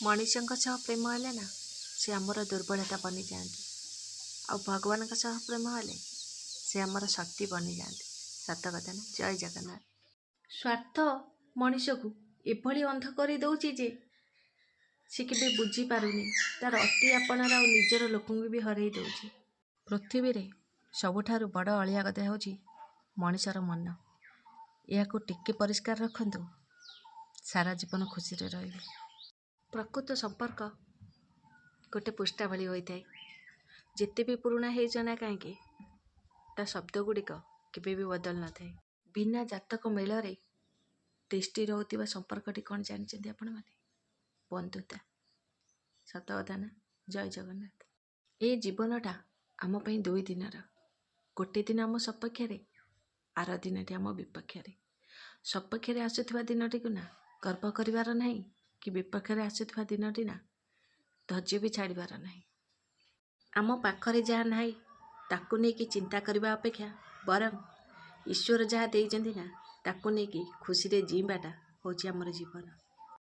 ମଣିଷଙ୍କ ସହ ପ୍ରେମ ହେଲେ ନା, ସେ ଆମର ଦୁର୍ବଳତା ବନିଯାଆନ୍ତି, ଆଉ ଭଗବାନଙ୍କ ସହ ପ୍ରେମ ହେଲେ ସେ ଆମର ଶକ୍ତି ବନିଯାଆନ୍ତି। ସତ କଥା ନା? ଜୟ ଜଗନ୍ନାଥ। ସ୍ୱାର୍ଥ ମଣିଷକୁ ଏଭଳି ଅନ୍ଧ କରିଦେଉଛି ଯେ ସେ କେବେ ବୁଝିପାରୁନି, ତାର ଅତି ଆପଣାର ଆଉ ନିଜର ଲୋକଙ୍କୁ ବି ହରେଇ ଦେଉଛି। ପୃଥିବୀରେ ସବୁଠାରୁ ବଡ଼ ଅଳିଆ ଗଦା ହେଉଛି ମଣିଷର ମନ। ଏହାକୁ ଟିକେ ପରିଷ୍କାର ରଖନ୍ତୁ, ସାରା ଜୀବନ ଖୁସିରେ ରହିବେ। ପ୍ରକୃତ ସମ୍ପର୍କ ଗୋଟେ ପୃଷ୍ଠା ଭଳି ହୋଇଥାଏ। ଯେତେ ବି ପୁରୁଣା ହେଇଯାଉ ନା କାହିଁକି, ତା ଶବ୍ଦ ଗୁଡ଼ିକ କେବେ ବି ବଦଳି ନଥାଏ। ବିନା ଜାତକ ମେଳରେ ତିଷ୍ଠି ରହୁଥିବା ସମ୍ପର୍କଟି କ'ଣ ଜାଣିଛନ୍ତି ଆପଣମାନେ? ବନ୍ଧୁତା। ସତ କଥା ନା? ଜୟ ଜଗନ୍ନାଥ। ଏ ଜୀବନଟା ଆମ ପାଇଁ 2 ଦିନର। ଗୋଟେ ଦିନ ଆମ ସପକ୍ଷରେ, ଆର ଦିନଟି ଆମ ବିପକ୍ଷରେ। ସପକ୍ଷରେ ଆସୁଥିବା ଦିନଟିକୁ ନା ଗର୍ବ କରିବାର ନାହିଁ କି ବିପକ୍ଷରେ ଆସୁଥିବା ଦିନଟି ନା ଧୈର୍ଯ୍ୟ ବି ଛାଡ଼ିବାର ନାହିଁ। ଆମ ପାଖରେ ଯାହା ନାହିଁ, ତାକୁ ନେଇକି ଚିନ୍ତା କରିବା ଅପେକ୍ଷା ବରଂ ଈଶ୍ୱର ଯାହା ଦେଇଛନ୍ତି ନା, ତାକୁ ନେଇକି ଖୁସିରେ ଜିଇଁବାଟା ହେଉଛି ଆମର ଜୀବନ।